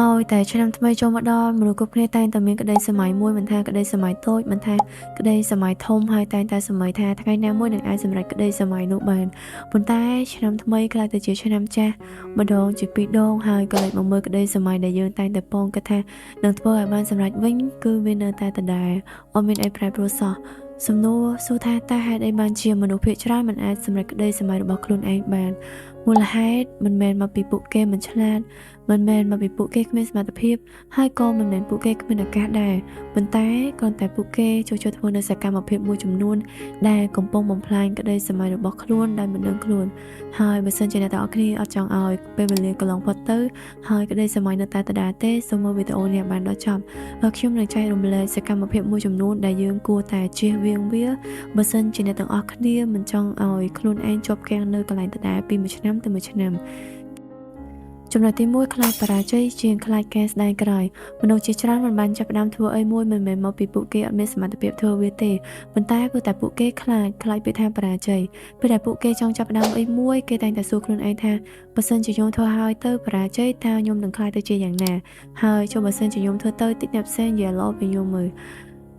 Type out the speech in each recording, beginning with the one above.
ឲ្យតែឆ្នាំថ្មីចូលមកដល់មនុស្សគ្រប់គ្នាតែងតែមានក្តីស្រមៃមួយមិនថាក្តីស្រមៃតូចមិនថាក្តីស្រមៃធំហើយតែងតែស្រមៃថាថ្ងៃណាមួយនឹងអាចសម្រេចក្តីស្រមៃនោះបានប៉ុន្តែឆ្នាំថ្មីក្លាយទៅជាឆ្នាំចាស់ម្ដងជាពីរដងហើយក៏លេចមកមើលក្តីស្រមៃដែលយើងតែងតែពងគិតថានឹងធ្វើឲ្យបានសម្រេចវិញគឺវានៅតែដដែលអត់មានអីប្រែប្រួលសោះសំណួរសួរថាតើហេតុអីបានជាមនុស្សភាគច្រើនមិនអាចសម្រេចក្តីស្រមៃរបស់ខ្លួនឯងបានមូលហេតុមិនមែនមកពីពួកគេមិនឆ្លាតមិនមែនមកពីពួកគេគ្មានសមត្ថភាពហើយក៏មិនមែនពួកគេគ្មានឱកាសដែរប៉ុន្តែគ្រាន់តែពួកគេចូលចិត្តធ្វើនៅសកម្មភាពមួយចំនួនដែលកំពុងបំផ្លាញក្តីស្រមៃរបស់ខ្លួនដោយមិនដឹងខ្លួនហើយបើសិនជាអ្នកទាំងអស់គ្នាអត់ចង់ឲ្យពេលវេលាកន្លងផុតទៅហើយក្តីស្រមៃនៅតែដដែលទេសូមមើលវីដេអូនេះឲ្យបានដល់ចប់ហើយខ្ញុំនឹងចែករំលែកសកម្មភាពមួយចំនួនដែលយើងគួរតែជៀសវាងវាបើសិនជាអ្នកទាំងអស់គ្នាមិនចង់ឲ្យខ្លួនឯងជាប់គាំងនៅកន្លែងដដែលពីមួយឆ្នាំទៅមួយឆ្នាំចំណុចទី1ខ្លាចបរាជ័យជាងខ្លាចការស្ដាយក្រោយមនុស្សជាច្រើនមិនបានចាប់ផ្ដើមធ្វើអីមួយមិនមែនមកពីពួកគេអត់មានសមត្ថភាពធ្វើវាទេប៉ុន្តែព្រោះតែពួកគេខ្លាចខ្លាចពាក្យថាបរាជ័យពេលដែលពួកគេចង់ចាប់ផ្ដើមអីមួយគេតែងតែសួរខ្លួនឯងថាបើសិនជាខ្ញុំធ្វើហើយទៅបរាជ័យតើខ្ញុំនឹងក្លាយទៅជាយ៉ាងណាហើយចុះបើសិនជាខ្ញុំធ្វើទៅតិចអ្នកផ្សេងនិយាយឡពីខ្ញុំមើល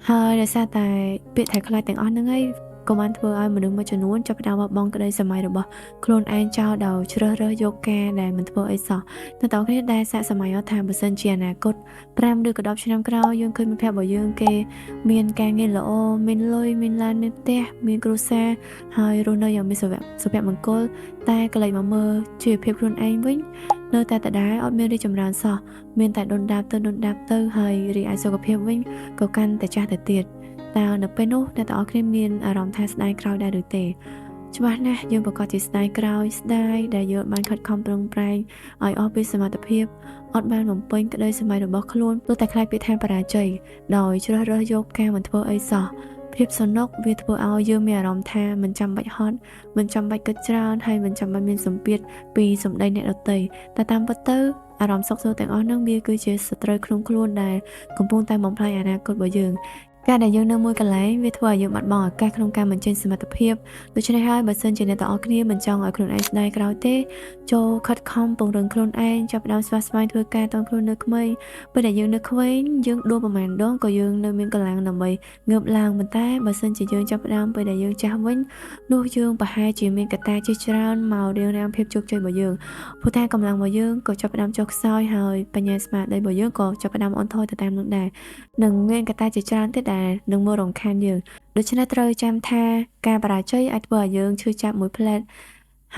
ហើយដោយសារតែពាក្យថាខ្លាចទាំងអស់ហ្នឹងឯងក៏បានធ្វើឲ្យមនុស្សមួយចំនួនចាប់ផ្ដើមបោះបង់ក្តីស្រមៃរបស់ខ្លួនឯងចោលដោយជ្រើសរើសយកការដែលមិនធ្វើអីសោះនៅតើគ្នាដែលសាកសម័យអត់ថាបើសិនជាអនាគត5ឬក៏10ឆ្នាំក្រោយយើងឃើញមិត្តភក្តិរបស់យើងគេមានការងារល្អមានលុយមានឡានមានផ្ទះមានគ្រួសារហើយរស់នៅយ៉ាងមានសុភមង្គលតែក៏លេចមកមើលជីវភាពខ្លួនឯងវិញនៅតែដដែលអត់មានរីកចម្រើនសោះមានតែដុនដាបទៅដុនដាបទៅហើយរីឯសុខភាពវិញក៏កាន់តែចាស់ទៅទៀតតើនៅពេលនោះអ្នកទាំងអស់គ្នាមានអារម្មណ៍ថាស្ដាយក្រោយដែរឬទេច្បាស់ណាស់យើងប្រកាសជាស្ដាយក្រោយស្ដាយដែលយើងបានខិតខំប្រឹងប្រែងឲ្យអស់ពីសមត្ថភាពអត់បានបំពេញក្តីសម័យរបស់ខ្លួនព្រោះតែខ្លាចពាក្យថាបរាជ័យដោយជ្រើសរើសយកការមិនធ្វើអីសោះភាពសនុកវាធ្វើឲ្យយើងមានអារម្មណ៍ថាមិនចាំបាច់ហត់មិនចាំបាច់គិតច្រើនហើយមិនចាំបាច់មានសម្ពាធពីសម្ដីអ្នកដទៃតែតាមពិតទៅអារម្មណ៍សុខសប្បាយទាំងអស់ហ្នឹងវាគឺជាសត្រូវក្នុងខ្លួនដែលកំពុងតែបំផ្លាញអនាគតរបស់យើងការដែលយើងនៅមួយកន្លែងវាធ្វើឲ្យយើងបាត់បង់ឱកាសក្នុងការបញ្ចេញសមត្ថភាពដូច្នេះហើយបើសិនជាអ្នកទាំងអស់គ្នាមិនចង់ឲ្យខ្លួនឯងស្ដាយក្រោយទេចូលខិតខំពង្រឹងខ្លួនឯងចាប់ផ្ដើមស្វះស្វែងធ្វើការតខ្លួននៅក្មេងពេលដែលយើងនៅក្មេងយើងដួលប្រហែលដងក៏យើងនៅមានកម្លាំងដើម្បីងើបឡើងប៉ុន្តែបើសិនជាយើងចាប់ផ្ដើមពេលដែលយើងចាស់វិញនោះយើងប្រហែលជាមានកត្តាជាច្រើនមករារាំងភាពជោគជ័យរបស់យើងព្រោះថាកម្លាំងរបស់យើងក៏ចាប់ផ្ដើមចុះខ្សោយហើយបញ្ញាស្មារតីរបស់យើងក៏ចាប់ផ្ដើមអន់ថយទៅតាមនោះដែរនិងមានកត្តាជាច្រើនទៀតដែលនឹងមករំខានយើងដូច្នេះត្រូវចាំថាការបរាជ័យអាចធ្វើឲ្យយើងឈឺចាប់មួយភ្លែត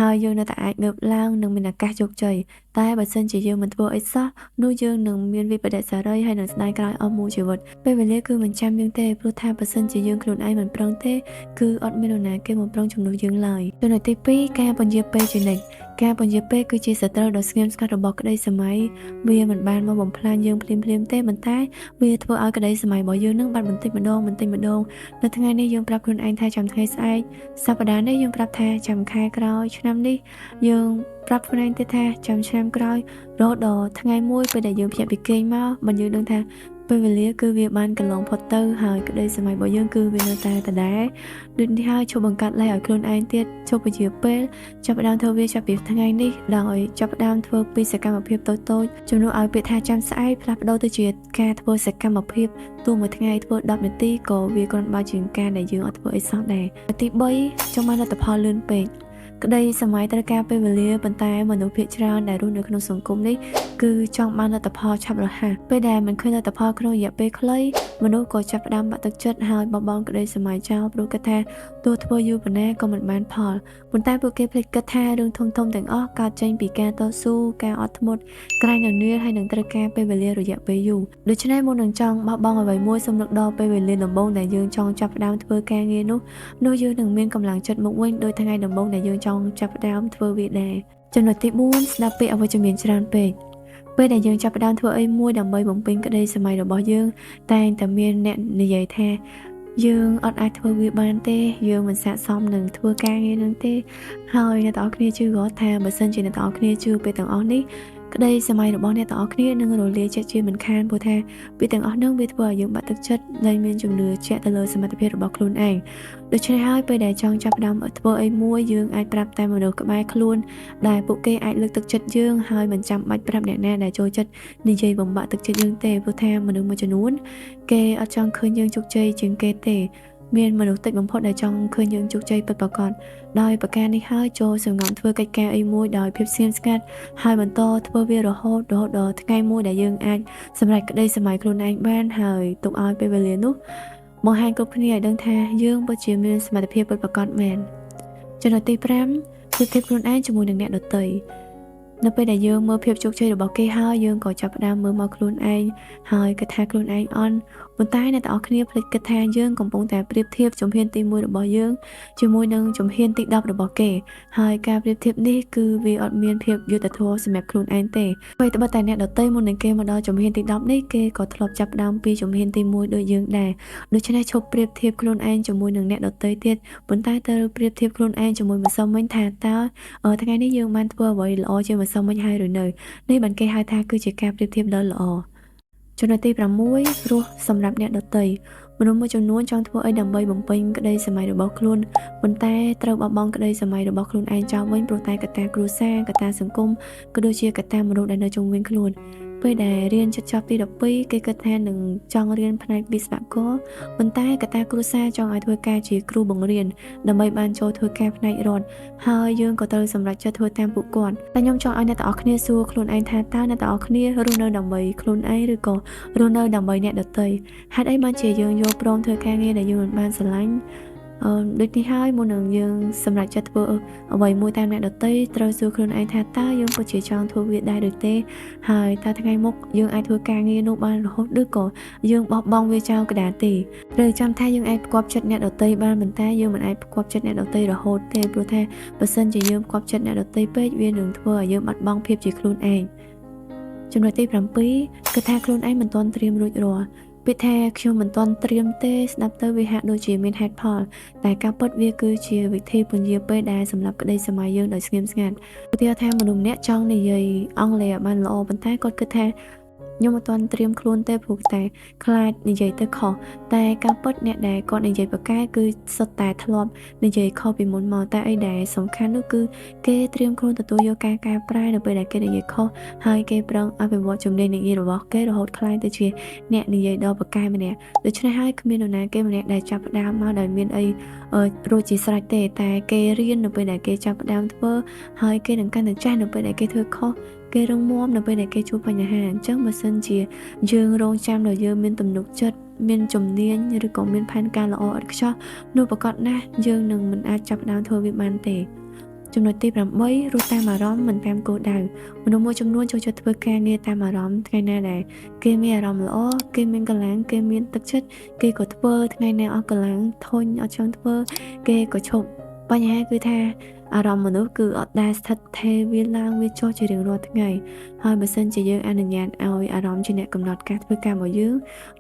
ហើយយើងនៅតែអាចងើបឡើងនិងមានឱកាសជោគជ័យតែបើសិនជាយើងមិនធ្វើអីសោះនោះយើងនឹងមានវិបត្តិសារីហើយនឹងស្ដាយក្រោយអស់មួយជីវិតពេលវេលាគឺមិនចាំយើងទេព្រោះថាបើសិនជាយើងខ្លួនឯងមិនប្រឹងទេគឺអត់មាននរណាគេមកប្រឹងជំនួសយើងឡើយចំណុចទី2ការពន្យាពេលជានិច្ចការពន្យាពេលគឺជាសត្រូវដ៏ស្ងៀមស្ងាត់របស់ក្តីសម័យវាមិនបានមកបំផ្លាញយើងភ្លាមៗទេប៉ុន្តែវាធ្វើឲ្យក្តីសម័យរបស់យើងនឹងបាត់បន្តិចម្ដងបន្តិចម្ដងនៅថ្ងៃនេះយើងប្រាប់ខ្លួនឯងថាចាំថ្ងៃស្អែកសប្តាហ៍នេះយើងប្រាប់ថាចាំខែក្រោយឆ្នាំនេះយើងប្រាប់ខ្លួនឯងទៀតថាចាំឆ្នាំក្រោយរហូតដល់ថ្ងៃមួយពេលដែលយើងភ្ញាក់ពីគេងមកមិនយើងដឹងថាពេលវេលាគឺវាបានកន្លងផុតទៅហើយក្តីសម័យរបស់យើងគឺវានៅតែដដែលដូចនេះហើយឈប់បង្កាត់លេសឲ្យខ្លួនឯងទៀតឈប់ពជាពេលចាប់ផ្ដើមធ្វើវាចាប់ពីថ្ងៃនេះដោយចាប់ផ្ដើមធ្វើពីសកម្មភាពតូចៗជំនួសឲ្យពាក្យថាចាំស្អែកផ្លាស់ប្ដូរទៅជាការធ្វើសកម្មភាពទោះមួយថ្ងៃធ្វើ10នាទីក៏វាគ្រាន់បើជាងការដែលយើងអត់ធ្វើអីសោះដែរទី3ចង់បានលទ្ធផលលឿនពេកក្តីសម័យត្រូវការពេលវេលាប៉ុន្តែមនុស្សភាគច្រើនដែលរស់នៅក្នុងសង្គមនេះគឺចង់បានលទ្ធផលឆាប់រហ័សពេលដែលមិនឃើញលទ្ធផលក្នុងរយៈពេលខ្លីមនុស្សក៏ចាប់ផ្ដើមបាក់ទឹកចិត្តហើយបោះបង់ក្តីសម័យចោលព្រោះគិតថាទោះធ្វើយូរប៉ុណ្ណាក៏មិនបានផលប៉ុន្តែពួកគេភ្លេចគិតថារឿងធំៗទាំងអស់កើតចេញពីការតស៊ូការអត់ធ្មត់ក្រែងននៀលហើយនឹងត្រូវការពេលវេលារយៈពេលយូរដូច្នេះមុននឹងចង់បោះបង់អ្វីមួយសូមនឹកដល់ពេលវេលាដំបូងដែលយើងចង់ចាប់ផ្ដើមធ្វើការងារនោះនោះយើងនឹងមានកម្លាំងចិត្តមកវិញដោយថ្ងៃដំបូងដែលយើងចង់ចាប់ផ្ដើមធ្វើវាដែរចំណុចទី4ស្ដាប់ពាក្យអវិជ្ជមានច្រើនពេកពេលដែលយើងចាប់ផ្ដើមធ្វើអីមួយដើម្បីបំពេញក្តីសម័យរបស់យើងតែងតែមានអ្នកនិយាយថាយើងអត់អាចធ្វើវាបានទេយើងមិនស័ក្តិសមនឹងធ្វើការងារនឹងទេហើយអ្នកទាំងអស់គ្នាជឿគាត់ថាបើសិនជាអ្នកទាំងអស់គ្នាជឿពេលទាំងអស់នេះ ក្តីសម័យរបស់អ្នកទាំងអស់គ្នានឹងរលាយចិត្តជាមិនខានព្រោះថាវាទាំងអស់នឹងវាធ្វើឲ្យយើងបាក់ទឹកចិត្តលែងមានជំនឿជាក់ទៅលើសមត្ថភាពរបស់ខ្លួនឯងដូច្នេះហើយពេលដែលចង់ចាប់ផ្ដើមធ្វើអីមួយយើងអាចប្រាប់តែមនុស្សក្បែរខ្លួនដែលពួកគេអាចលើកទឹកចិត្តយើងហើយមិនចាំបាច់ប្រាប់អ្នកណាដែលចូលចិត្តនិយាយបំបាក់ទឹកចិត្តយើងទេព្រោះថាមនុស្សមួយចំនួនគេអត់ចង់ឃើញយើងជោគជ័យជាងគេទេមានមនុស្សតិចបំផុតដែលចង់ឃើញយើងជោគជ័យពិតប្រាកដដោយប្រការនេះហើយចូលសម្ងំធ្វើកិច្ចការអីមួយដោយភាពស្ងៀមស្ងាត់ហើយបន្តធ្វើវារហូតរហូតដល់ថ្ងៃមួយដែលយើងអាចសម្រេចក្តីសម័យខ្លួនឯងបានហើយទុកឲ្យពេលវេលានោះបង្ហាញគ្រប់គ្នាឲ្យដឹងថាយើងពិតជាមានសមត្ថភាពពិតប្រាកដមែនចំណុចទី5ប្រៀបធៀបខ្លួនឯងជាមួយនឹងអ្នកដទៃនៅពេលដែលយើងមើលភាពជោគជ័យរបស់គេហើយយើងក៏ចាប់ផ្ដើមមើលមកខ្លួនឯងហើយគិតថាខ្លួនឯងអន់ប៉ុន្តែអ្នកទាំងអស់គ្នាភ្លេចគិតថាយើងកំពុងតែប្រៀបធៀបជំហានទី1របស់យើងជាមួយនឹងជំហានទី10របស់គេហើយការប្រៀបធៀបនេះគឺវាអត់មានភាពយុត្តិធម៌សម្រាប់ខ្លួនឯងទេពេលត្បិតតែអ្នកដទៃមុននឹងគេមកដល់ជំហានទី10នេះគេក៏ធ្លាប់ចាប់ផ្ដើមពីជំហានទី1ដូចយើងដែរដូច្នេះឈប់ប្រៀបធៀបខ្លួនឯងជាមួយនឹងអ្នកដទៃទៀតប៉ុន្តែត្រូវប្រៀបធៀបខ្លួនឯងជាមួយម្សិលមិញថាតើថ្ងៃនេះយើងបានធ្វើអ្វីល្អជាងម្សិលមិញហើយឬនៅនេះបានគេហៅថាគឺជាការប្រៀបធៀបដ៏ល្អចំណុចទី6រស់សម្រាប់អ្នកដទៃមនុស្សមួយចំនួនចង់ធ្វើអីដើម្បីបំពេញក្តីសម័យរបស់ខ្លួនប៉ុន្តែត្រូវបោះបង់ក្តីសម័យរបស់ខ្លួនឯងចោលវិញព្រោះតែកត្តាគ្រួសារកត្តាសង្គមក៏ដូចជាកត្តាមនុស្សដែលនៅជុំវិញខ្លួនពេលដែលរៀនជិតចប់ទី12គេគិតថានឹងចង់រៀនផ្នែកវិស្វករប៉ុន្តែកត្តាគ្រួសារចង់ឲ្យធ្វើការជាគ្រូបង្រៀនដើម្បីបានចូលធ្វើការផ្នែករដ្ឋហើយយើងក៏ត្រូវសម្រេចចិត្តធ្វើតាមពួកគាត់តែខ្ញុំចង់ឲ្យអ្នកទាំងអស់គ្នាសួរខ្លួនឯងថាតើអ្នកទាំងអស់គ្នារស់នៅដើម្បីខ្លួនឯងឬក៏រស់នៅដើម្បីអ្នកដទៃហេតុអីបានជាយើងយល់ព្រមធ្វើការងារដែលយើងមិនបានស្រឡាញ់ដូចនេះហើយមុននឹងយើងសម្រេចចិត្តធ្វើអ្វីមួយតាមអ្នកដទៃត្រូវសួរខ្លួនឯងថាតើយើងពិតជាចង់ធ្វើវាដែរឬទេហើយតើថ្ងៃមុខយើងអាចធ្វើការងារនោះបានរហូតឬក៏យើងបោះបង់វាចោលក៏ដែរទេត្រូវចាំថាយើងអាចផ្គាប់ចិត្តអ្នកដទៃបានប៉ុន្តែយើងមិនអាចផ្គាប់ចិត្តអ្នកដទៃរហូតទេព្រោះថាបើសិនជាយើងផ្គាប់ចិត្តអ្នកដទៃពេកវានឹងធ្វើឲ្យយើងបាត់បង់ភាពជាខ្លួនឯងចំណុចទី7គឺថាខ្លួនឯងមិនទាន់ត្រៀមរួចរាល់ពាក្យថាខ្ញុំមិនទាន់ត្រៀមទេស្ដាប់ទៅវាហាក់ដូចជាមានហេតុផលតែការពិតវាគឺជាវិធីពន្យាពេលដែលសម្រាប់ក្តីសម័យយើងដោយស្ងៀមស្ងាត់ឧទាហរណ៍ថាមនុស្សម្នាក់ចង់និយាយអង់គ្លេសឲ្យបានល្អប៉ុន្តែគាត់គិតថាខ្ញុំមិនទាន់ត្រៀមខ្លួនទេព្រោះតែខ្លាចនិយាយទៅខុសតែការពិតអ្នកដែលគាត់និយាយប្រកែគឺសុទ្ធតែធ្លាប់និយាយខុសពីមុនមកតែអីដែលសំខាន់នោះគឺគេត្រៀមខ្លួនទទួលយកការកែប្រែនៅពេលដែលគេនិយាយខុសហើយគេប្រឹងអភិវឌ្ឍជំនាញនិយាយរបស់គេរហូតក្លាយទៅជាអ្នកនិយាយដ៏ប្រកែម្នាក់ដូច្នេះហើយគ្មាននរណាគេម្នាក់ដែលចាប់ផ្ដើមមកដោយមានអីរួចជាស្រេចទេតែគេរៀននៅពេលដែលគេចាប់ផ្ដើមធ្វើហើយគេនឹងកាន់តែចាស់នៅពេលដែលគេធ្វើខុសគេរឹងមាំនៅពេលដែលគេជួបបញ្ហាអញ្ចឹងបើសិនជាយើងរងចាំដល់យើងមានទំនុកចិត្តមានជំនាញឬក៏មានផែនការល្អឥតខ្ចោះនោះប្រាកដណាស់យើងនឹងមិនអាចចាប់ផ្ដើមធ្វើវាបានទេចំណុចទី8រស់តាមអារម្មណ៍មិនតាមគោលដៅមនុស្សមួយចំនួនចូលចិត្តធ្វើការងារតាមអារម្មណ៍ថ្ងៃណាដែលគេមានអារម្មណ៍ល្អគេមានកម្លាំងគេមានទឹកចិត្តគេក៏ធ្វើថ្ងៃណាអស់កម្លាំងធុញអត់ចង់ធ្វើគេក៏ឈប់បញ្ហាគឺថាអារម្មណ៍មនុស្សគឺអត់ដែលស្ថិតថេរវាឡើងវាចុះជារៀងរាល់ថ្ងៃហើយបើសិនជាយើងអនុញ្ញាតឲ្យអារម្មណ៍ជាអ្នកកំណត់ការធ្វើការរបស់យើង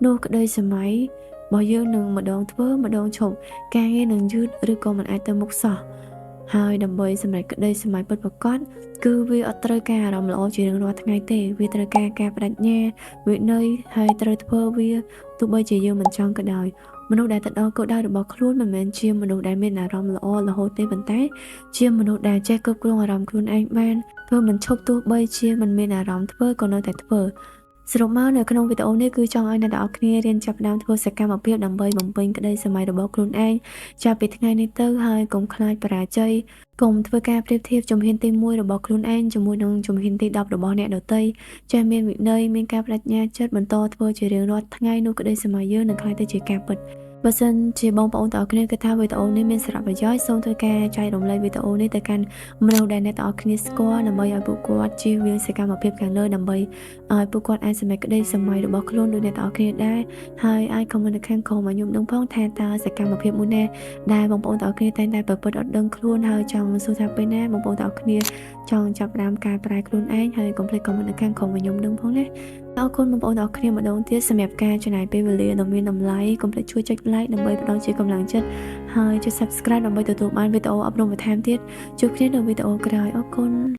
នោះក្តីសម័យរបស់យើងនឹងម្ដងធ្វើម្ដងឈប់ការងារនឹងយឺតឬក៏មិនអាចទៅមុខសោះហើយដើម្បីសម្រេចក្តីសម័យពិតប្រាកដគឺវាអត់ត្រូវការអារម្មណ៍ល្អជារៀងរាល់ថ្ងៃទេវាត្រូវការការបដិញ្ញាវិន័យហើយត្រូវធ្វើវាទោះបីជាយើងមិនចង់ក៏ដោយមនុស្សដែលទៅដល់គោលដៅរបស់ខ្លួនមិនមែនជាមនុស្សដែលមានអារម្មណ៍ល្អរហូតទេប៉ុន្តែជាមនុស្សដែលចេះគ្រប់គ្រងអារម្មណ៍ខ្លួនឯងបានធ្វើមិនឈប់ទោះបីជាមិនមានអារម្មណ៍ធ្វើក៏នៅតែធ្វើសរុបមកនៅក្នុងវីដេអូនេះគឺចង់ឲ្យអ្នកទាំងអស់គ្នារៀនចាប់ផ្ដើមធ្វើសកម្មភាពដើម្បីបំពេញក្តីសម័យរបស់ខ្លួនឯងចាប់ពីថ្ងៃនេះទៅហើយកុំខ្លាចបរាជ័យកុំធ្វើការប្រៀបធៀបជំហានទី1របស់ខ្លួនឯងជាមួយនឹងជំហានទី10របស់អ្នកដទៃចេះមានវិន័យមានការបដិញ្ញាចិត្តបន្តធ្វើជារៀងរាល់ថ្ងៃនោះក្តីសម័យយើងនឹងក្លាយទៅជាការពិតបើសិនជាបងប្អូនទាំងអស់គ្នាគិតថាវីដេអូនេះមានសារៈប្រយោជន៍សូមធ្វើការចែករំលែកវីដេអូនេះទៅកាន់មនុស្សដែលអ្នកទាំងអស់គ្នាស្គាល់ដើម្បីឲ្យពួកគាត់ជៀសវាងសកម្មភាពខាងលើដើម្បីឲ្យពួកគាត់អាចសម្រេចក្តីសម័យរបស់ខ្លួនដូចអ្នកទាំងអស់គ្នាដែរហើយអាច comment នៅខាងក្រោមឲ្យខ្ញុំដឹងផងថាតើសកម្មភាពមួយណាដែលបងប្អូនទាំងអស់គ្នាតែងតែប្រព្រឹត្តអត់ដឹងខ្លួនហើយចង់សួរថាពេលណាបងប្អូនទាំងអស់គ្នាចង់ចាប់ផ្ដើមកែប្រែខ្លួនឯងហើយកុំភ្លេច comment នៅខាងក្រោមឲ្យខ្ញុំដឹងផងណាអរគុណបងប្អូនទាំងអស់គ្នាម្ដងទៀតសម្រាប់ការចំណាយពេលវេលាដ៏មានតម្លៃកុំភ្លេចជួយចុច like ដើម្បីផ្ដល់ជាកម្លាំងចិត្តហើយចុច Subscribe ដើម្បីទទួលបានវីដេអូអប់រំបន្ថែមទៀតជួបគ្នានៅវីដេអូក្រោយអរគុណ។